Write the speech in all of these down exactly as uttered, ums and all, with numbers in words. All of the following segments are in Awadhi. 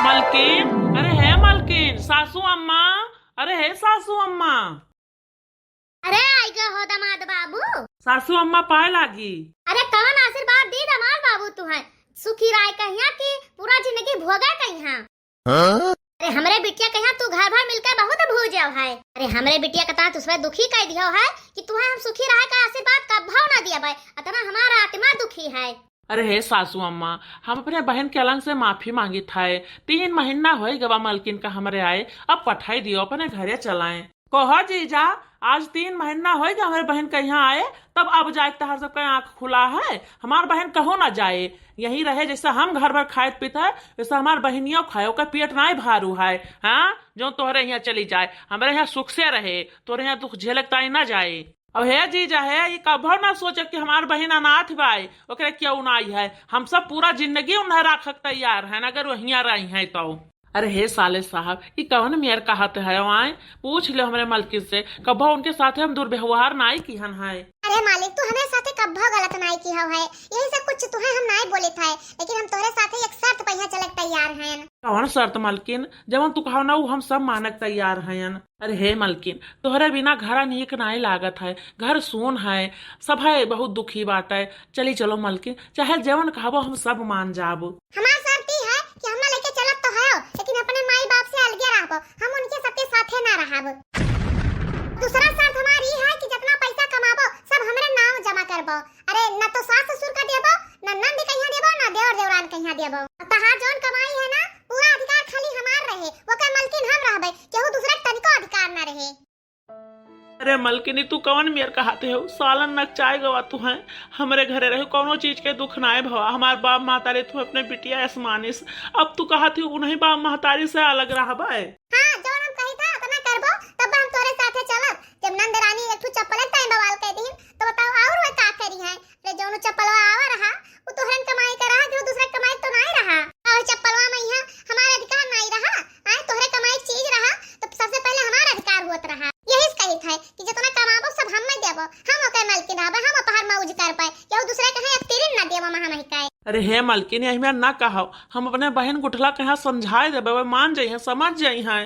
मलकिन, अरे हे मलकिन, सासू अम्मा, अरे हे सासू अम्मा। अरे आई गए हो दामाद बाबू। सासू अम्मा पाए लागी। अरे कौन आशीर्वाद दी दामाद बाबू तू है? सुखी रहे कहिया कि पूरा जिंदगी भोगे कहिया। हाँ? अरे हमरे बिटिया कहिया तू घर भर मिलके बहुत भूजे है। अरे हमरे बिटिया के तात उसमें दुखी कह दियो है कि तुहे हम सुखी रहे का आशीर्वाद कब्बो ना दिया भाई। अतना हमारा आत्मा दुखी है। अरे हे सासू अम्मा, हम अपने बहन के अलंग से माफी मांगित है। तीन महीना होई गवा मलकिन का हमरे आए, अब पठाई दियो अपने घरे चलाएं। कहो जीजा, आज तीन महीना होई गवा हमरे बहन के यहाँ आए, तब अब जाए तहार सबका आँख खुला है। हमार बहन कहूँ ना जाए, यहीं रहे, जैसे हम घर भर खाए पीत है, वैसे हमार बहनियों खाए, ओकर पेट नाई भारू है। हाँ, जो तोहरे यहाँ चली जाए, हमरे यहाँ सुख से रहे, तोहरे यहाँ दुख झेलक ताई ना जाए। अब हे जीजा हे, ई कभो ना सोचे कि हमार बहिन अनाथ बाई, ओकरे केहू नाई है। हम सब पूरा जिंदगी उन्हें राखक तैयार हैं, अगर वो हियाँ रही हैं तो। अरे हे साले साहब, ई कवन मेर कहत है? आए पूछ ले हमरे मलकिन से, कभो उनके साथे हम दुर्व्यवहार नाई किहन है। अरे मालिक, तू हमरे साथे कभो गलत नाई किहो है, यही से कुछ तुहे हम नाई बोलित है, लेकिन हम तोहरे साथे एक शर्त पे यहाँ चलक तैयार हैं। कवन शर्त मलकिन? जवन तू कहो ना, उ हम सब मानक तैयार हैं। अरे हे मलकिन, तोहरे बिना घरा नीक नाई लागत है, घर सून है, सभे बहुत दुखी बाटे। चली चलो मलकिन, चाहे जवन कहबो हम सब मान जाब। हमार शर्त ई है कि हमरा लेके चलत तो है, लेकिन अपने माई बाप से अलगे रहबो, हम उनके सबके साथे ना रहब। दूसरा शर्त हमार ई है कि जितना पैसा कमाबो सब हमरे नाम जमा करबो। अरे ना तो सास ससुर का देबो, ना नंद कहिया देबो, ना देवर देवरान कहिया देबो। तहार जौन कमाई है ना, पूरा अधिकार खाली हमार रहे, ओकर मलकिन हम रहबे, केहू दूसरा के तनिको अधिकार ना रहे। अरे मलकिनी, तू कवन मेर कहत हो? सालन नकचाए गवा तू हैं। हमरे घरे रहे, कौनो चीज के दुख नाय भवा। हमार बाप महतारी तू अपने बिटिया असमानिस, अब तू कहत हो उन्हीं बाप महतारी से अलग रहबे। हाँ, जौन हम कही था, उतना करबो, तब हम तोरे साथे चलब। जब नंद रानी एक ठो चप्पल टाइम बवाल कह दीन, तो बताओ और वे का करी हैं? अरे जौन चप्पलवा आवा रहा, वो तोहरन कमाई का रहा, केहू दूसरा कमाई तो नाई रहा। और चप्पलवा में यहाँ हमारा अधिकार नाई रहा, आए तोहरे कमाई चीज रहा, तो सबसे पहले हमारा अधिकार होत रहा। यही से कही था कि जितना कमाबो सब हम में देबो, हम ओकर मालकिन रहबे, हम अपहर मौज कर पाए, केहू दूसरे के यहाँ एक तिरिन ना देबो महा महकाए। अरे हे मालकिन, यही में ना कहो, हम अपने बहन गुठला के यहाँ समझाए देबे, वे मान जाई हैं, समझ जाई हैं।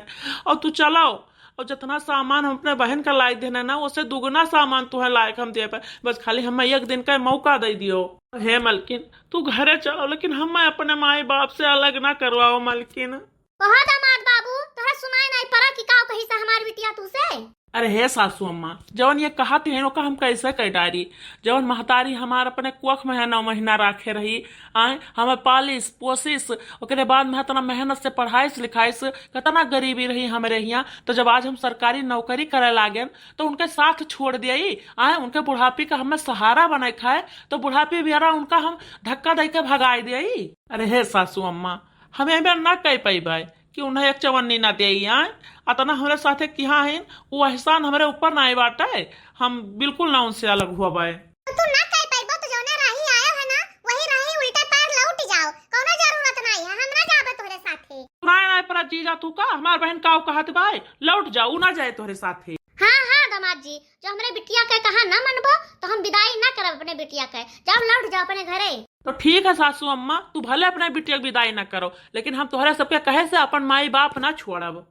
और तू चलाओ, और जितना सामान हम अपने बहन का लाई देना ना, उससे दुगुना सामान तुहे लायक हम दे पाए। बस खाली हमें एक दिन का मौका दे दियो। हे मलकिन, तू घरे चलो, लेकिन हमें अपने माई बाप से अलग ना करवाओ मलकिन। कहो दामाद बाबू, तोहरा सुनाई नहीं पड़ा कि काव कही से हमार बिटिया तू से? अरे हे सासू अम्मा, जवन ये कहत हैं, ओका हम कैसे कह डारी? जवन महतारी हमार अपने कोख में है, नौ महीना राखे रही, आए, हमें पालिस, पोसिस, ओकरे बाद में इतना मेहनत से पढ़ाइस, लिखाइस, कितना गरीबी रही हमरे हियाँ। तो जब आज हम सरकारी नौकरी करे लागेन, तो उनके साथ छोड़ दियाई, आए, उनके बुढ़ापी का हमें सहारा बनाए खाए, तो बुढ़ापी बेरा उनका हम धक्का दे के भगाए दियाई। अरे हे सासू अम्मा, हमें एमे ना कह पइबे कि उन्हें एक चवन्नी ना देई, आए? अतना हमरे साथे किहा हइन, वो एहसान हमरे ऊपर ना आए बाटे, हम बिल्कुल ना उनसे अलग हुआ बाए। तो तू ना कह पइबो तो जौने राही आयो है ना, वही राही उल्टा पैर लौट जाओ, कौनो जरूरत ना है, हम ना जाबे तोहरे साथे। सुनाए ना पड़ा जीजा तू का, हमार बहन का कहत बाए, लौट जाओ, उ ना जाए तोहरे साथे। हाँ, हाँ, दामाद जी, जो हमरे बिटिया के कहा ना मनबो, तो हम विदाई ना करब अपने बिटिया के। जाओ, लौट जाओ अपने घरे। तो ठीक है सासू अम्मा, तू भले अपने बिटिया के विदाई ना करो, लेकिन हम तोहरे सबके कहे से अपन माई बाप ना छोड़ब।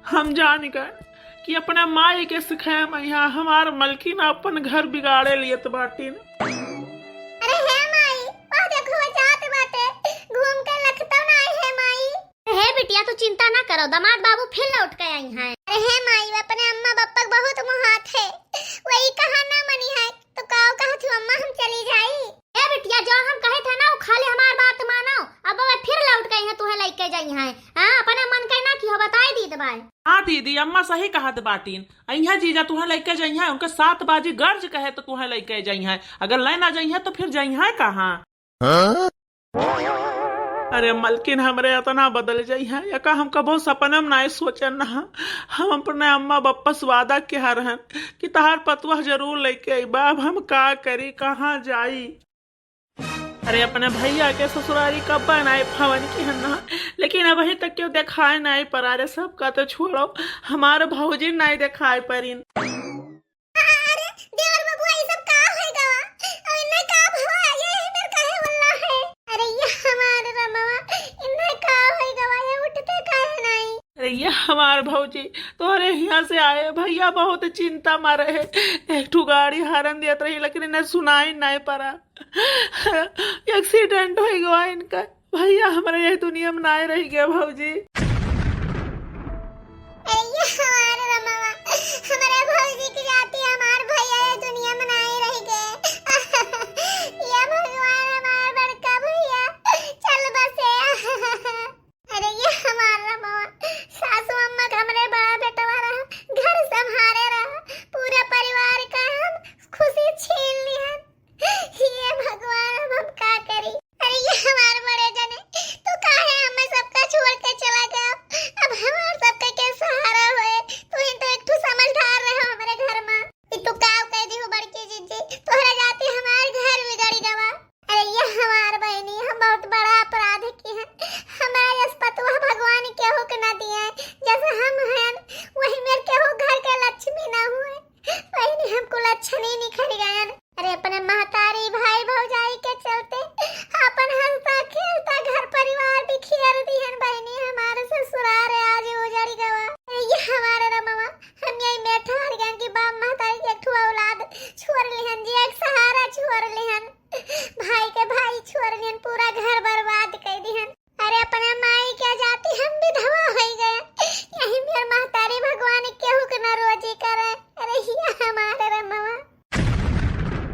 हम जान गए कि अपने माई के सिखाए मैया हमार मलकिन अपन घर बिगाड़े लिए तो बाटिन। अरे हे माई, ओ देखो जात बाटे, घूम के लखतौ ना हे माई। हे बिटिया, तू चिंता ना करो, दामाद बाबू फिर लौट के आई हैं। अरे हे माई, अपने अम्मा बप्पा के बहुत मोहात है, वही कहा ना मनी है, तो काव कहत हो अम्मा, हम चली जाई? ए बिटिया, जो हम कहे थे ना, वो खाली हमार बात मानो, अब वे फिर लौट के आई हैं, तुहे लेके जाई हैं। हाँ, अपने मन के ना की हो, बताई दी दबाए। हाँ दीदी, अम्मा सही कहत बाटिन, अइहा जीजा तुहे लेके जाई हैं, उनके सात बाजी गर्ज कहे तो तुहे लेके जाई हैं, अगर ले ना जाई हैं तो फिर जाई हैं कहाँ? हाँ? अरे मलकिन, हमरे अतना बदल जाई है, एका हम कबो सपने में नाई सोचन ना। हम अपने अम्मा बप्पा से वादा किहा रहन कि तहार पतुआ जरूर लेके अइबा। अब हम का करी, कहाँ जाई? अरे अपने भैया के ससुरारी कब्बा नाई भवन की हन ना, लेकिन अबहीं तक केहू देखाए नाई परा रे। सबका तो छोड़ो, हमार भौजी नाई देखाए परिन। अरे, देवर बबुआ, ई सब का होई गवा? और इन्हें का भवा? ये इधर काहे बोलना है? अरे, ये हमारे रमवा, इन्हें का होई ये हमार भौजी तोहरे हियाँ से आए, भइया बहुत चिंता मा रहे। एक ठो गाड़ी हारन देत रही, लेकिन इन्हें सुनाई नाहीं परा। Accident होइ गवा इनका। भइया हमरे यही दुनिया मा नाहीं रहि गए भौजी। अरे ये हमार रमवा, हमरे भौजी के जाती हमार भइया ये दुनिया मा नाहीं रहि गए। ये भगवान हमार बड़का भइया, चल बसे। अरे ये हमार रमवा, सासू अम्मा का हमरे बड़ा बेटवा रहा, घर संभारे रहा, पूरा परिवार का हम खुशी छीन लिहन। हे भगवान, अब हम का करी? अरे ये हमार बड़े जने, तू काहे हमें सबका छोड़ के चला गया? अब हमार सबका के सहारा होए? तू ही तो एक ठो समझदार रहे हमरे घर मा। ई तू का कह दी हो बड़की जीजी? तोहरा जाती हमार घर बिगड़ गवा। अरे ये हमार बहनी, हम बहुत बड़ा अपराध की हैं। हमारे यस पतवा भगवान केहू के ना दिए, जैसे हम हैं वही मेर केहू घर के लक्ष्मी ना हुए। बहनी, हम कुलच्छनी निखर गयन। अरे अपने महतारी, भाई, भौजाई के चलते अपन हंसता खेलता घर परिवार बिखेर दिहन बहनी। हमारे ससुराल आज उजड़ गवा। अरे ये हमारे रमवा, हम यही मेर ठहर गयन कि बाप महतारी के एक ठो औलाद छोड़ लिहन जी, एक सहारा छोड़ लिहन, भाई के भाई छोड़ लिहन, पूरा घर बर्बाद कर दिहन। अरे अपने माई के जाती हम विधवा होइ गए, यही मेर महतारी भगवान केहू के ना रोजी करे। अरे हिया हमारे रमवा।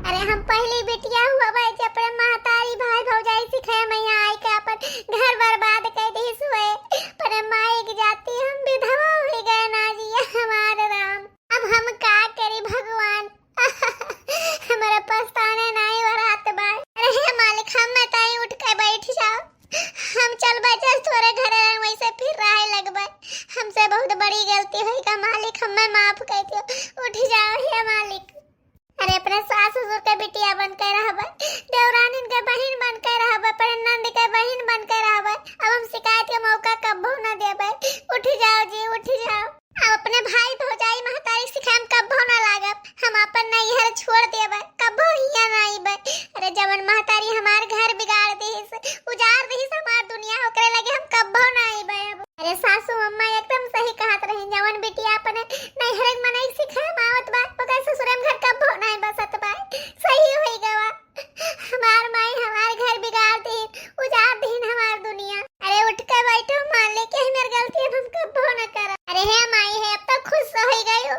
अरे हम पहली बिटिया हुआ भाई जे अपने महतारी भाई भौजाई सिखाए मैया आई के अपन घर बर्बाद कर दी हुए। अपने माई के जाती हम विधवा होइ गए ना जिया हमारे राम। अब हम का करी भगवान? हमरा पछताने नाई हो रहत बा। अरे हे मालिक, हम ताई उठ के बैठ जाओ, हम चल बचस तोरे घरे, वैसे फिर रहे लगबे। हमसे बहुत बड़ी गलती होई का मालिक, हमें माफ कर दियो, उठ जाओ हे मालिक। अरे अपने सास ससुर के बिटिया बन के रहबे, देवरानिन के बहिन बन के रहबे, अपने नंद के बहिन बन के रहबे। अब हम शिकायत के मौका कब्बो न देबे। उठ जाओ जी, उठ जाओ। अब अपने भाई भौजाई महतारी से हम कब्बो न लागब। हम अपन नैहर छोड़ देबे, कब्बो हियां न आइबे। अरे जवन महतारी हमार घर बिगाड़ दिहिस, उजाड़ दिहिस हमार दुनिया, ओकरे लगे हम कब्बो न आइबे अब। अरे सासू अम्मा एकदम सही कहत रही, जवन बिटिया अपने नैहर के मनई सिखाए मावत बा, ओकर ससुरे में घर कब्बो नाई बसत बा। सही होई गवा, हमार माई हमार घर बिगाड़ दीन, उजाड़ दीन हमार दुनिया। अरे उठ के बैठो, मान ले कि हमार गलती अब हम कब्बो न करब। अरे हे माई हे, अब तो खुश होई गयो,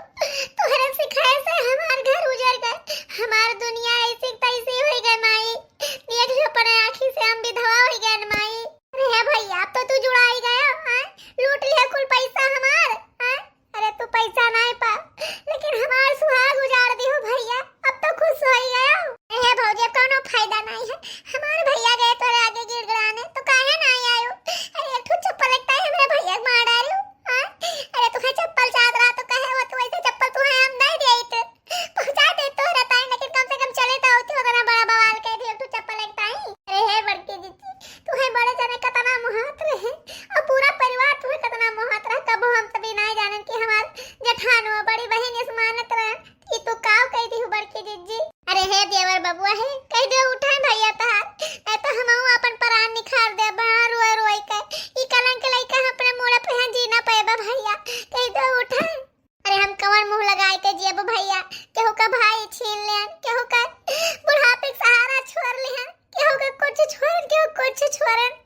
तोहरे सिखाए से हमार घर उजड़ गए, हमार दुनिया ऐसी तैसी होई गए माई। देख लो अपने आँखी से हम विधवा होई गए माई। अरे हे भैया, अब तो तू जुड़ाई गया, हैं? लूट लिया कुल पैसा हमार, हैं? अरे तू पैसा नाई पा, लेकिन हमार सुहाग उजाड़ दिहो भैया, अब तो खुश होई गया। अरे हे भौजी, अब कौनो फायदा नाई है, हमार भैया गए तोरे आगे गिड़गिड़ाने, तो काहे नाई आयो? अरे एक ठो चप्पल एक ताई हमरे भैया के मार डालो, हैं? अरे तुहे चप्पल चाहत रहा तो कहे वो तू ऐसे चप्पल तुहे हम नाई देइत। पहुँचा दे तोहरा ताई, लेकिन कम से कम चले तो होती, उतना बड़ा बवाल कह दियो तू चप्पल एक ताई। अरे हे बड़की जीजी, तुहे बड़े जने कतना मोहात रहे, और पूरा परिवार तुहे कतना मोहात रहा। कबो हम तभी नाई जानन कि हमार जेठानो बड़ी बहिन इस मानत रहन, कि तू काव कह दी बड़की जीजी। अरे हे देवर बबुआ हे, कह दे उठाए भैया तहार, नहीं तो हम अपन प्राण निखार दे बा रोए रोए के। ई कलंक लइका हम अपने मुड़े पे हैं, जी ना पाएबा भैया, कह दे उठाए। अरे हम कवन मुँह लगाए के जियब भैया, केहू का भाई छीन लेन, केहू का बुढ़ापे के सहारा छोड़ लेन, केहू का कुछ छोड़न, केहू कुछ छोड़न।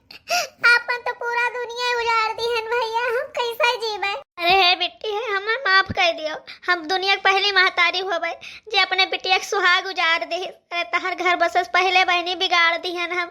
आपन तो पूरा दुनिया उजाड़ दिहन भैया, हम कैसे जीबे? अरे हे बिट्टी हे, हमें माफ कर दियो, हम दुनिया के पहली महतारी होबे जे अपने बिटिया के सुहाग उजाड़ दिहिस। अरे तहार घर बसस पहले बहनी बिगाड़ दिहन हम,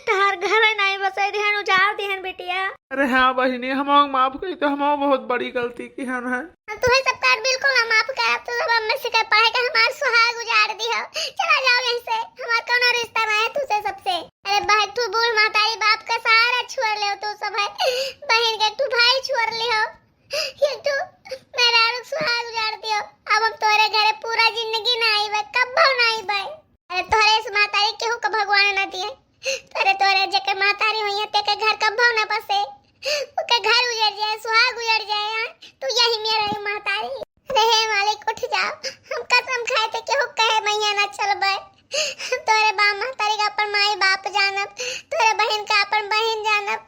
तहार घर नहीं बसे दिहन, उजाड़ दिहन बिटिया। अरे हाँ बहिनी, हम माफ कही तो हम बहुत बड़ी गलती किहन है। हम तुहे सब काट बिल्कुल ना माफ करब, तू सब हमें सिखा पढ़े के हमार सुहाग उजाड़ दिहो। चला जाओ यहीं से, हमार कौनो रिश्ता ना है तुझसे सबसे। अरे बहन, तू बूढ़ महतारी बाप का सहारा छोड़ ले तू सब है, बहन के तू भाई छोड़ ले हो, ये तू मेरा रुख सुहाग उजाड़ दियो। अब हम तोरे घरे पूरा जिंदगी ना आईबे, कब्बो ना आईबे। अरे तोहरे इस महतारी केहू का भगवान ना दिए, अरे तोरे जेके महतारी होइया, तेके घर कब्बो न बसे, ओके घर उजड़ जाए, सुहाग उजड़ जाए, हाँ? तू यही मेरे महतारी। अरे हे मालिक, उठ जाओ, हम कसम खाए थे, केहू कहे मैया ना चलबे। हम तोरे बाप महतारी का अपन माई बाप जानब, तोरे बहन का अपन बहन जानब।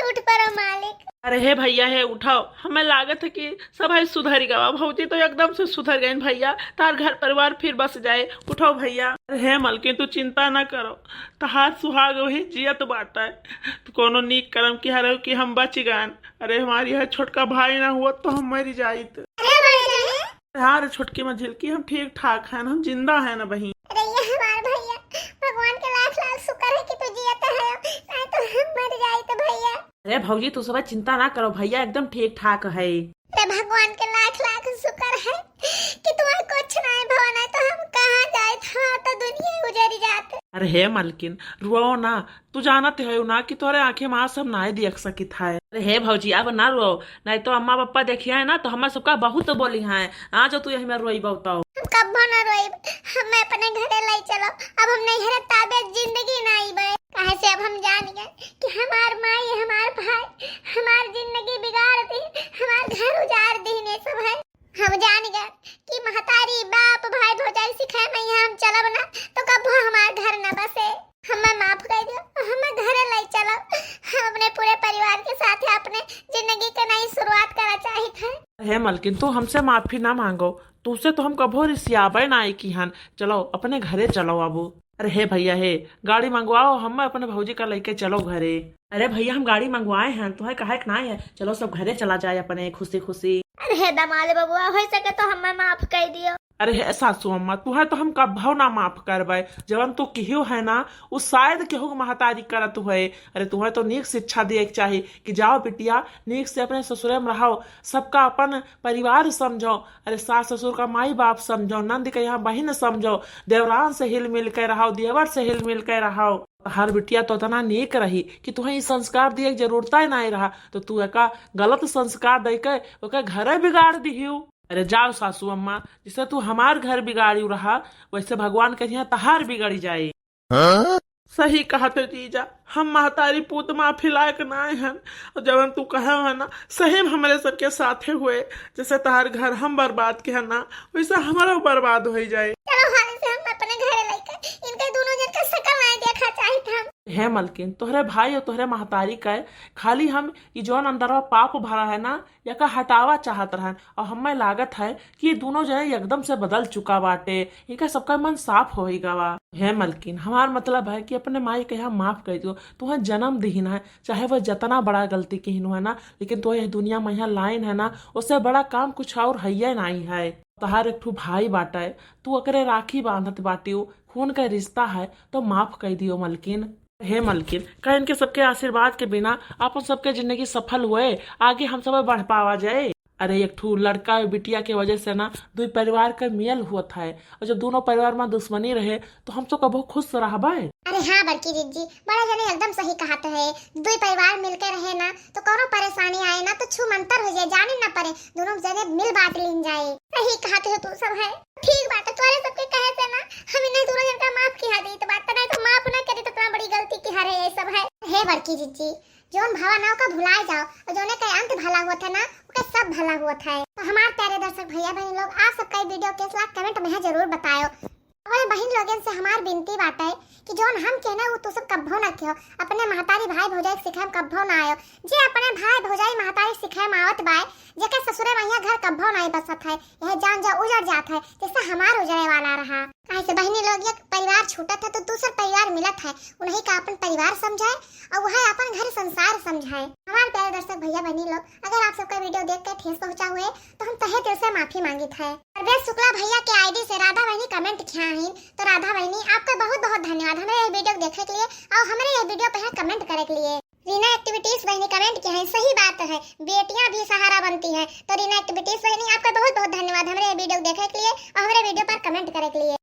उठ पड़ो मालिक। अरे हे भैया, हे उठाओ, हमें लागत है कि सब है सुधर गवा। भौजी तो एकदम से सुधर गइन भैया, तार घर परिवार फिर बस जाए। उठाओ भैया। अरे हे मलकिन, तू चिंता ना करो, तहार सुहाग वही जियत बाटे। तू कोनो नीक करम किहा रहो कि हम बच गएन। अरे हमार यह छोटका भाई ना हुआ तो हम मर जाइत। अरे बड़े जाने। हाँ रे छोटकी मझिलकी, हम ठीक ठाक हैं, हम जिंदा हैं ना बहिन। अरे ये हमार भैया, भगवान के लाख लाख शुक्र है कि तू जियत है, नहीं तो हम मर जाइत भैया। अरे भौजी, तू सब चिंता ना करो, भैया एकदम ठीक ठाक है। अरे भगवान के लाख लाख शुक्र है कि तुम्हें कुछ नहीं भवा, नहीं तो हम कहाँ जाइत, हमार तो दुनिया गुजरी जात। अरे हे मलकिन, रुआओ ना, तू जानत है ना कि तोहरे आँखें में आँसू हम नाहीं देख सकित है। अरे हे भौजी, अब ना रोओ, नाहीं तो अम्मा पापा देखिहैं ना तो हमें सबका बहुत बोलिहैं। आ जो तू यही में रोइबो तो। हम कब्बो ना रोइब, हमें अपने घरे लाई चलो। अब हम नैहरे ताबे जिंदगी ना आइबे। काहे से अब हम जान गए कि हमार माई, हमार भाई, हमार जिंदगी बिगाड़ दी, हमार घर उजाड़ दी ने सब है। हम जान गए कि महतारी, बाप, भाई, भौजाई सिखाए में यहाँ हम चलब ना, तो कब्बो हमार घर ना बसे। हमें माफ कर दियो, हमें घरे लाई चलो। हम अपने पूरे परिवार के साथ अपने जिंदगी के नई शुरुआत करा चाहित है। हे मलकिन, तू हमसे माफी ना मांगो, तुझसे तो हम कभो रिसियाबे ना आई किहन। चलो, अपने घरे चलो अब। अरे हे भैया, हे गाड़ी मंगवाओ, हम अपने भौजी का लेके चलो घरे। अरे भैया, हम गाड़ी मंगवाए हैं, तुहे कहे के ना है। चलो सब घरे चला जाए अपने खुशी खुशी। अरे हे दमाद बबुआ, हो सके तो हमें माफ कर दियो। अरे हे सासू अम्मा, तुहे तो हम कभो ना माफ करबे। जवन तू किहो है ना, उ शायद केहू के महतारी करत हुए। अरे तुहे तो नीक शिक्षा दिए के चाही कि जाओ बिटिया, नीक से अपने ससुरे में रहो, सबका अपन परिवार समझो। अरे सास ससुर का माई बाप समझो, नंद के यहाँ बहिन समझो, देवरान से हिल मिल के रहो, देवर से हिल मिल के रहो। हर बिटिया तो इतना नीक रही कि तुहे ई संस्कार दिए के जरूरत ही नहीं रहा, तो तू एका गलत संस्कार दे के ओके घरे बिगाड़ दिहियो। अरे जाओ सासू अम्मा, जैसे तू हमार घर बिगाड़ी रहा, वैसे भगवान करिहा तहार बिगड़ी जाए। हाँ? सही कहत हो जीजा, हम महतारी पूत माफी लायक नाय हन। और जवन तू कहे है ना, सही में हमरे सबके साथे हुए। जैसे तहार घर हम बर्बाद के है ना, वैसे हमारा बर्बाद हो जाए। चलो हाली से हम अपने घरे लइके इनके दोनों जन का शकल नाय देखा चाहित हम। हे मलकिन, तोहरे भाई और तोहरे महतारी का खाली हम ई जौन अंदरवा पाप भरा है ना, एका हटावा चाहत रहन, और हमें लागत है कि ये दोनों जने एकदम से बदल चुका बाटे, इनका सबका मन साफ हो ही गवा। हे मलकिन, हमार मतलब है कि अपने माई के यहाँ माफ कर दियो। तुहे जन्म दिहिन है, चाहे वह जितना बड़ा गलती किहिन है ना, लेकिन तुहे यह दुनिया में यहाँ लाइन है ना, उससे बड़ा काम कुछ और है ही नहीं है। तहार एक ठो भाई बाटे, तू ओकरे राखी बांधत बाटियो, खून का रिश्ता है, तो माफ कर दियो मलकिन। हे मलकिन, का इनके सबके आशीर्वाद के बिना अपन सबके जिंदगी सफल हुए, आगे हम सब बढ़ पावा जाए? अरे एक ठो लड़का और बिटिया के वजह से ना दुई परिवार का मेल हुआ था, और जब दोनों परिवार में दुश्मनी रहे तो हम सब कबो खुश रहबे? अरे हाँ बड़की दीदी, बड़ा जने एकदम सही कहत है, दुई परिवार मिलके रहे ना तो कोनो परेशानी आए ना तो छू मंतर हो जाए, जाने ना पड़े, दोनों जने मिल बांट लीन जाए। सही कहत हो तू सब है। ठीक बात है, तोरे सबके कहे से ना हम इन्हें दोनों जन का माफ किहा दी, तो बात नहीं तो माफ ना करी तो इतना बड़ी गलती किहा रहे ये सब है। हे बड़की जीजी, जौन भवा ना ओका भुलाए जाओ और जौने का अंत भला होत है ना, ओके सब भला होत है। तो हमार प्यारे दर्शक भैया बहन लोग, आप सबका ये वीडियो कैसा लगा कमेंट में है जरूर बतायो। और बहन लोगन से हमार विनती बाटे कि जौन हम कहना वो तू सब कब्बो ना कहो, अपने महतारी भाई भौजाई सिखाए में कब्बो ना आयो। जे अपने भाई भौजाई महतारी सिखाए में आवत बाय, जेकर ससुरे मैया घर कब्बो नाई बसत है, यह जान जा उजड़ जात है, जैसे हमार उजड़े वाला रहा। काहे से बहनी लोग, एक परिवार छूटत है तो दूसर परिवार मिलत है, उन्हीं का अपन परिवार समझाए और वह अपन घर संसार समझाए। हमार प्यारे दर्शक भैया बहनी लोग, अगर आप सबका वीडियो देख के ठेस पहुंचा हुए तो हम तहे दिल से माफी मांगित है। परवेश शुक्ला भैया के आईडी से राधा बहनी कमेंट किया है, तो राधा बहनी आपका बहुत बहुत धन्यवाद हमरे ये वीडियो देखे के लिए और हमरे ये वीडियो पे कमेंट करे के लिए। रीना एक्टिविटीज बहनी कमेंट किया है, सही बात है, बेटियां भी सहारा बनती हैं। तो रीना एक्टिविटीज बहनी आपका बहुत बहुत धन्यवाद हमरे ये वीडियो देखे के लिए और हमरे वीडियो पर कमेंट करे के लिए।